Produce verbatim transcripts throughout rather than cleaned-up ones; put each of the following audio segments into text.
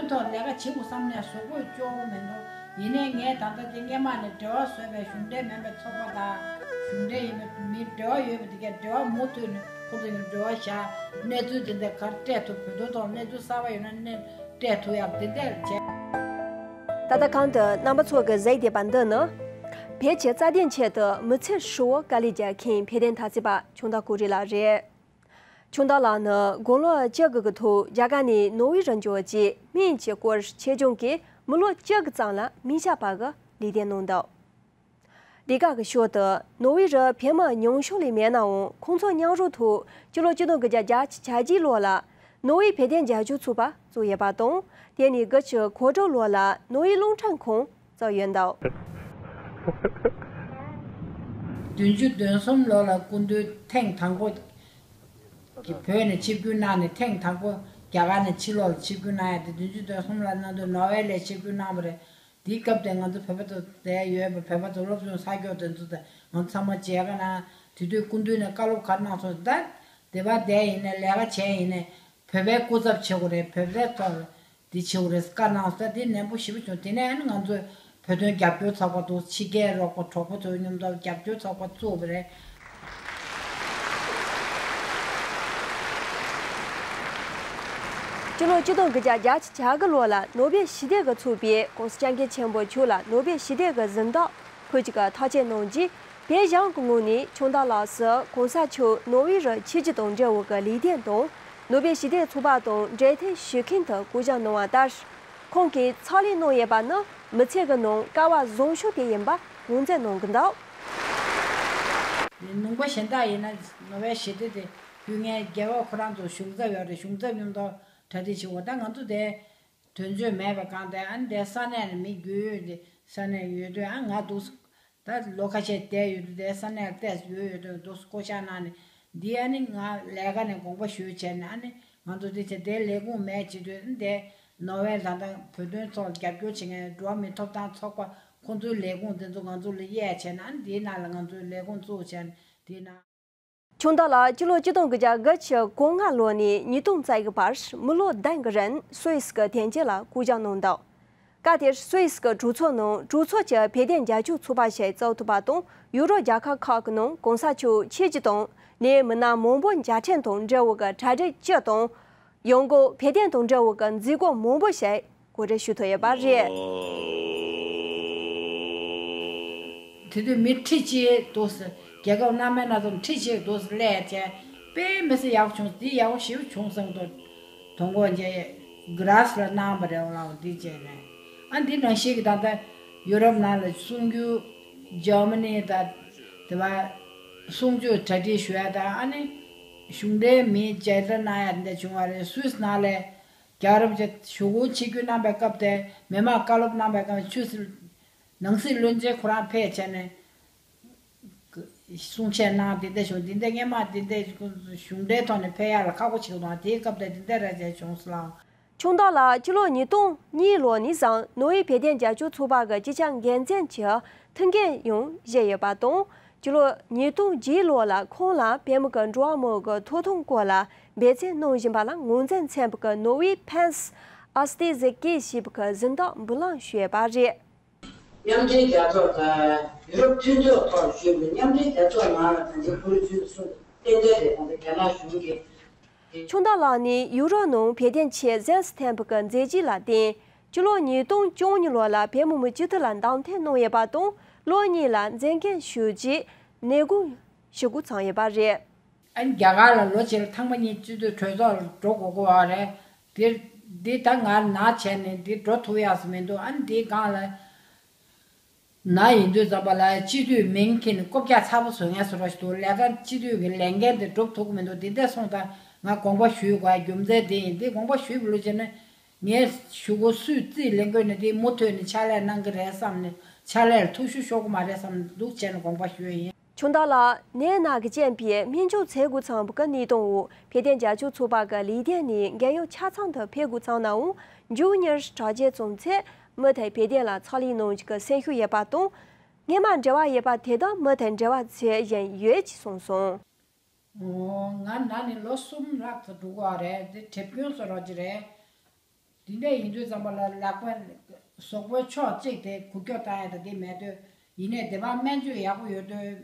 ཐོག་ལས་ཀ་བྱེད་དགོས་བསམ་ནས་བཟོ་དགོས་སྐྱོ་བོ་མི་འདུག་ཡིན་ནའི་ངས་ད་ལྟ་དེ་སྔས་མ་ནས་འབྲེལ་བ་བཟོས་པའི་གཞུང་འབྲེལ་མིན་པའི་ཚོགས་པ་དང་། གཞུང་འབྲེལ་ཡིན་པའི་མི་འབྲེལ་བ་ཡོད་པ་དེ་གས་འབྲེལ་བ་མུ་མཐུད་ནས་ཁོ་ཚོ་ཡང་འབྲེལ་བ་བཞག་གནས་ཚུལ་དེ་འདྲ་ག་རེ་སྤྲད་ཐུབ། བོད་དོན་ཐོག་གནས་ཚུལ་གསར་པ་ཡོད་ན་གནས་སྤྲད་ཐུབ་ཡག་དེ་འདྲ་བྱས། ད་ལྟ་གོང་དུ་རྣམ་པ་ཚོ་གིས་གཟིགས་བསྡད་པ་འདི་ནི། བོད་ཀྱི་རྩ་དོན་ཆེད་དུ་མི་ཚེ་ཧྲིལ་བོ་དཀའ་ལས་རྒྱག་མཁན་བོད་དོན་འཐབ་རྩོད་པ་ཆུང་བདག་ཀུ་རེ་ལགས་རེད། ཆུང་བདག་ལགས་ནི་དགུང་ལོ་བཅུ་དགུ་གི་ཐོག་རྒྱ་གར་ནས་ནོར་ཝེ་རུ་འབྱོར་རྗེས་སྨན་གྱི་སྐོར་ཆེད་སྦྱོང་གིས་མི་ལོ་བཅུ་དགུ་ཙམ་ལ་སྨན་ཞབས་པ་གི་ལས་དོན་གནང་འདུག་འདི་ག་གི་ཞོར་དུ་ནོར་ཝེ་རུ་བོད་མི་ཉུང་ཤོས་ལས་མེད་ནའང་ཁོང་ཚོ་མཉམ་རུབ་ཐོག་སྤྱི་ལོ་ཆིག་སྟོང་དགུ་བརྒྱ་བརྒྱད་ཅུ་གྱ་གཅིག་ལོ་ལ་ནོར་ཝེ་བོད་དོན་རྒྱབ་སྐྱོར་ཚོགས་པ་བཙུགས་ཡོད་པ་དང་། དེ་ནས་དགུ་བཅུ་གོ་དྲུག་ལོ་ལ་ནོར་ཝེ་རླུང་འཕྲིན་ཁང་བཙུགས་ཡོད་འདུག་བདུན་ཅུ་དོན་གསུམ་ལོ་ལ་སྐུ་མདུན་ཐེངས་དང་པོ་གི་བོད་ནས་ཆིབས་བསྒྱུར་གནང་ནས། ཐེངས་དང་པོ་རྒྱ་གར་ནས་ཕྱི་ལོགས་ལ་ཆིབས་བསྒྱུར་གནང་ཡ་དེ་བདུན་ཅུ་དོན་གསུམ་ལ་གནང་དུས་ནོར་ཝེ་ལ་ཆིབས་བསྒྱུར་གནང་བ་རེད། དེའི་སྐབས་དེ་ང་ཚོ་བོད་པ་ཚོ་བསྡད་ཡོད་པ། བོད་པ་ཚོ་སློབ་སྦྱོང་ས་སྐྱོགས་དེ་ཚོ་དང་ང་ཚོ་ཚང་མ་མཇལ་ཁ་གནང་། དེ་དུས་སྐུ་མདུན་ནས་བཀའ་སློབ་ག་རེ་གནང་སོང་། ད་སྡེ་པ་བསྡད་ཡིན་ནའི་ལས་ཀ་བྱས་ཡིན་ནའི་བོད་པའི་སྐུ་ཚབ་བྱེད་དགོས་རེད། བོད་པའི་ཐོག་ལ་འདི་བྱེད་དགོས་རེད་བཀའ་གནང་སོང་། ད་དེ་ནན་པོ་ཞེ་པོ་བྱུང་། དེ་ནས་ཨ་ནི་ང་ཚོས་བོད་དོན་རྒྱབ་སྐྱོར་ཚོགས་པ་འདུག་ཕྱི་རྒྱལ་རོགས་པ་གྲོགས་པོ་ཚོའི་མཉམ་དུ་རྒྱབ་སྐྱོར་ཚོགས་པ་བཙུགས་པ་རེད། སྤྱི་ལོ་ཆིག་སྟོང་དགུ་བརྒྱ་བརྒྱད་ཅུ་གྱ་དགུ་ལོ་ལ་ནོ་བེལ་ཞི་བདེ་གི་ཚོགས་པས་༸གོང་ས་༸སྐྱབས་མགོན་ཆེན་པོ་མཆོག་ལ་ནོ་བེལ་ཞི་བདེ་གི་གཟེངས་རྟགས་ཕུལ་རྒྱུ་གི་ཐག་བཅད་གནང་རྗེས། བོད་གཞུང་གི་ངོས་ནས་ཆུང་བདག་ལགས་སུ་༸གོང་ས་མཆོག་ནོ་བེལ་རུ་ཆིབས་བསྒྱུར་དང་འབྲེལ་བའི་ལས་དོན་དང་། ནོ་བེལ་ཞི་བདེ་ཚོགས་པ་དང་འབྲེལ་མཐུད་ཞུ་མཁན་དུ་བསྐོ་གཞག་གནང་བ་ལྟར། ཁོང་གིས་ཕྱག་ལས་གནང་ཡོད་པ་ནི་མི་ཚེ་གི་ནང་སྐལ་བ་བཟང་ཤོས་དེ་ཡིན་པ་ངོས་འཛིན་གནང་གི་འདུག་ནང་པ་གཞན་དག་ཡིན་ན་ནོ་བེལ་ཞི་བདེ་དེ་ཕུལ་མཁན་རྒྱལ་བ་ཁོ་རང་ཚོ་གཞུང་ཚབ་ཡོད་རེད། གཞུང་ཚབ་མཉམ་དུ་གྲ་སྒྲིག་བྱེད་དགོས། ད་ང་ཚོ་དེ་དོན་གཅོད་མེད་པ་གང་དེ། ཨ་ནི་དེ་ས་གནས་ནས་མི་རྒྱུག་ཡོད་དེ། ས་གནས་ཡོད་དུས་ཨ་ང་འདུག་ད་ལོ་ཁ་ཤས་བསྡད་ཡོད་དུས་དེ་ས་གནས་ལ་ཏོག་ཙམ་ཡོད་ཡོད་དུས་འདུག་བསྐོ་བཞག་གནང་ནས། འདི་ཨ་ནི་ང་ལས་ཀ་ནས་དགོངས་པ་ཞུས་བྱས་ནས། ཨ་ནི་ང་ཚོ་དེ་བྱས་དེ་ལས་ཁུངས་མེད་བྱེད་དུས། ཨ་ནི་དེ་ནོ་བེལ་ད་ལྟ་བོད་དོན་ཐོག་རྒྱབ་སྐྱོར་བྱེད་མཁན་འགྲོ་བ་མིའི་ཐོབ་ཐང་ཚོགས་པ་ཁོང་ཚོའི་ལས་ཁུངས་དེ་ཚོ་ང་ཚོ་ལ་གཡར་བྱས་ནས། ཨ་ནི་དེའི་ནང་ལ་ང་ཚོའི་ལས་ཁུངས་བཙུགས་བྱས་ནས་དེའི་ནང་། ཆུང་བདག་ལགས་སྤྱི་ལོ་ཆིག་སྟོང་དགུ་བརྒྱ་དགུ་བཅུ་གོ་ལྔ་ལོ་ནས་ཉིས་སྟོང་རྩ་ཡི་བར་མི་ལོ་བདུན་གྱི་རིང་སུད་སི་གི་དོན་གཅོད་ལ་བསྐོ་གཞག་གནང་འདུག་སྐབས་དེར་སུད་སི་གི་གྲོས་ཚོགས་ནང་གྲོས་ཚོགས་ཀྱི་བོད་དོན་རྒྱབ་སྐྱོར་ཚོགས་པ་ཞིག་བཙུགས་ཐུབ་པ་དང་། ཡུ་རོབ་རྒྱལ་ཁབ་ཁག་གི་ནང་༸གོང་ས་མཆོག་ཆིབས་བསྒྱུར་དང་ནས་མི་སྣ་མང་པོ་མཇལ་འཕྲད་དང་འབྲེལ་བའི་གྲ་སྒྲིག་བཅུ་དང་། ཡང་སྒོས་བོད་དོན་དང་འབྲེལ་བའི་མཛད་སྒོ་མང་པོ་ཞིག་གོ་སྒྲིག་ཞུ་ཐུབ་ཡོད་པ་རེད། དེ་དུས་མི་ཁྲི་གཅིག་འདུག་སེ། རྒྱལ་ཁབ་སྣ་མིན་སྣ་ཚོགས་ཁྲི་གཅིག་འདུག་སེ་སླེབས་བྱས། དཔེ་མི་སྲིད་ཡག་པོ་བྱུང་། འདི་ཡག་པོ་ཞེ་པོ་བྱུང་བསམ་འདུག་དང་པོ་རྗེ་གྷི་རེ་སི་ལ་གནང་བ་རེད་ལགས། འདི་བྱས་ནས་ཨ་འདི་ནང་བཞིན་གྱི་ད་ལྟ་ཡུ་རོབ་ནང་ལ་གསུང་སྒྱུར། འཇར་མ་ནི་དང་དེ་བ་གསུང་སྒྱུར་གྲ་སྒྲིག་ཞུ་ཡ་དང་། ཨ་ནི་གཞུང་འབྲེལ་མི་མཇལ་འཕྲད་གནང་ཡ་འདི་བྱུང་བ་རེད། སུད་སི་ནང་ལ་རྒྱལ་བ་རིན་པོ་ཆེ་ཞུ་སྒོ་ཆིབས་བསྒྱུར་གནང་པའི་སྐབས་དེ། མི་མང་བཀའ་སློབ་གནང་པའི་སྐབས་ཆུ་སྲིད་ནང་སྲིད་བློན་ཆེན་ཁོ་རང་ཕེབས་བྱས་ནས་གསུང་བཤད་གནང་། དེ་འདྲ་བྱུང་། དེ་འདྲ་སྔས་མ་དེ་འདྲ་གཞུང་འབྲེལ་ཐོག་ནས་ཕེབས་ཡག་ལ་ཁག་པོ་བྱེད་དགོས་དང་། དེའི་སྐབས་དེ་དེ་འདྲ་ར་བྱས་བྱུང་སོང་ལགས། ཆུང་བདག་ལགས་སྤྱི་ལོ་ཉིས་སྟོང་གཉིས་ལོ་ནས་བཟུང་ནོ་ཝེ་བོད་དོན་རྒྱབ་སྐྱོར་ཚོགས་པ་གི་སྤྱི་ཁྱབ་འགན་འཛིན་གྱི་ཐུགས་འགན་ཡང་བཞེས་ཡོད་པ་དང་། སྤྱི་ལོ་ཉིས་སྟོང་བརྒྱད་ལོ་ལ་ཁོང་ལ་བོད་མི་གི་འགྲོ་བ་མིའི་གི་ཐོབ་ཐང་སྐོར་ལ་འབད་བརྩོན་གནང་བཞིན་པ་ལ་ངོས་འཛིན་ཚན་པ་གི་ནོ་ཝེ་ཕན་སི་ཨ་སྟི་ཟེ་ཀི་ཞེས་པ་གི་གཟེངས་རྟགས་འབུལ་ལམ་ཞུས་ཡོད་པ་རེད། མཉམ་འབྲེལ་རྒྱལ་ཚོགས་དང་ཡུ་རོབ་མཐུན་ཚོགས་ཐོག་བཞུགས་པའི་མཉམ་འབྲེལ་རྒྱལ་ཚོགས་ནང་ལ་གང་ཅིའི་ཁོར་ཡུག་ཚུན་སུ་ཏན་ཏན་རེད། ད་ལྟ་རྒྱ་ནག་གཞུང་གིས། ཆུང་བདག་ལགས་ནི་ཡུ་རོབ་ནང་བོད་དོན་ཆེད་གཟེངས་སུ་ཐོན་པའི་མཛད་རྗེས་ལ་བརྟེན། སྤྱི་ལོ་ཉིས་སྟོང་བཅུ་གཉིས་ལོ་ལ་བོད་མི་མང་སྤྱི་འཐུས་ལ་བདམས་ཐོན་གནང་ཡོད་པ་དང་། ལོ་གཉིས་ལ་མཛད་འགན་ཞུས་རྗེས་ནད་དགོངས་ཞུ་འགོ་ཚུགས་ཡོད་པ་རེད། ཨ་ནི་རྒྱ་གར་ལ་ལོ་གཅིག་ལ་ཐེངས་མ་གཉིས་སྤྱི་འཐུས་གྲོས་ཚོགས་ལ་འགྲོ་དགོས་ཀྱི་ཡོད་རེད། དེ་འདི་ད་ང་ན་བྱས་ནས་འདི་འགྲོ་ཐུབ་ཡག་ཞིག་མི་འདུག་ཨ་ནི་འདིའི་སྒང་ལ་ན་ཡིན་དུས་ཙམ་པ་ལ་སྤྱི་འཐུས་མིང་འཁྱེར་ནས་རྐུབ་བཀྱག་ཚ་པོ་བཟོ་མཁན་བཟོ་འདྲ་ཞིག་འདུག་ལས་ཀ་སྤྱི་འཐུས་ཀྱི་ལས་འགན་དེ་སྒྲུབ་ཐུབ་ཀྱི་མི་འདུག་འདི་འདྲ་སོང་ཙང་ང་དགོངས་པ་ཞུ་དགོས་རྒྱུ་མཚན་འདི་ཡིན། འདི་དགོངས་པ་ཞུས་པ་ལོ་བྱས་ན། ངས་ཞུ་སྒོ་སུས་རྩིས་ལེན་དགོས་ནས་དེ་མུ་མཐུད་ནས་ཕྱག་ལས་གནང་གི་རེད་བསམ་ནས། ཕྱག་ལས་ལ་ཐུགས་ཤུགས་ཤོར་གི་མ་རེད་བསམ་འདུག་བྱས་ནས་དགོངས་པ་ཞུས་ཡིན། ཆུང་བདག་ལགས་ནད་ནག་གི་རྐྱེན་པས་སྨན་བཅོས་མཛད་དགོས་ཚང་བའི་གནས་སྟངས་འོག་བོད་དོན་རྒྱབ་སྐྱོར་ཚོགས་པ་གི་ལས་དོན་ནས་རྒས་ཡོལ་ཆ་ཚང་དུ་ཕེབས་དགོས་ཚང་ནའང་། མཇུག་མྱུར་དྲག་སྐྱེད་བཙོང་ཚེ་མུ་མཐུད་བོད་དོན་ལ་ཕྱག་ལས་གནང་རྒྱུ་གི་སེམས་ཤུགས་ཡོད་པ་དང་། སྔོན་མ་འབྲེལ་བ་ཡོད་པ་དེ་དང་མུ་མཐུད་འབྲེལ་བ་བྱེད་བཞིན་ཡོད་ཅེས་གསུངས་སོང་། ཨོ། ང་ན་ནི་ལོ་གསུམ་ལྷག་ཙམ་འགྲོ་གི་ཡོད་རེད། འདི་གྲིབ་སྐྱོན་བཟོ་འདྲ་ཅིག་རེད། དེ་འདྲ་ཡིན་དུས་ཙམ་པ་ལ་ལག་པ་གཟུགས་པོའི་ཕྱོགས་གཅིག་དེ་འགུལ་སྐྱོད་བཏང་ཡ་ད་དེ་མེད་དུས། ཡིན་ནའི་དེ་བ་སྨན་བཅོས་ཡག་པོ་ཡོད་དུས།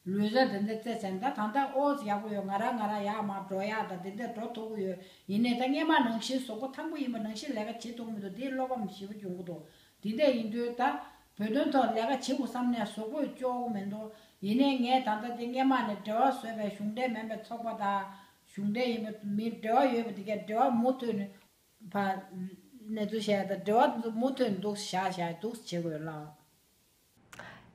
ལུས་རྩལ་དེ་འདྲ་རྩེད་ཚན་ད་ད་ལྟ་ཨོ་ཙི་ཡག་པོ་ཡོད། ང་རང་ང་རང་ཡར་མར་འགྲོ་ཡག་ད་དེ་འདྲ་འགྲོ་ཐུབ་ཀྱི་ཡོད། ཡིན་ནའི་ད་སྔས་མ་ནང་བཞིན་གཟུགས་པོ་ཐང་པོ་ཡིན་པ་ནང་བཞིན་ལས་ཀ་བྱེད་ཐུབ་ཀྱི་མི་འདུག་དེ་བློ་ཕམ་ཞེ་པོ་ཅིག་ཡོང་གི་འདུག་དེ་འདྲ་ཡིན་དུས་ད་བོད་དོན་ཐོག་ལས་ཀ་བྱེད་དགོས་བསམ་ནས་གཟུགས་པོས་སྐྱོ་བོ་མི་འདུག་ཡིན་ནའི་ངས་ད་ལྟ་དེ་སྔས་མ་ནས་འབྲེལ་བ་བཟོས་པའི་གཞུང་འབྲེལ་མིན་པའི་ཚོགས་པ་དང་། གཞུང་འབྲེལ་ཡིན་པ་མིན་འབྲེལ་བ་ཡོད་པ་དེ་གའི་འབྲེལ་བ་མུ་མཐུད་ནས་ཕར་གནས་ཚུལ་བཤད་ཡ་དང་འབྲེལ་བ་འདུག་མུ་མཐུད་འདུག་བཞག་བཞག་འདུག་བྱེད་དགོས་ལགས།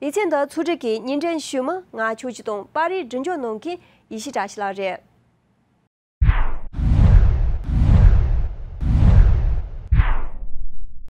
ལེ་ཚན་འདི་ཚོགས་སྒྲིག་གིས་སྙན་སྒྲོན་ཞུས་མི་ང་ཆོས་སྐྱིད་དང་། པར་རིས་སྒྲིག་འཇོག་གནང་མཁན་ཡེ་ཤེས་བཀྲ་ཤིས་ལགས་རེད།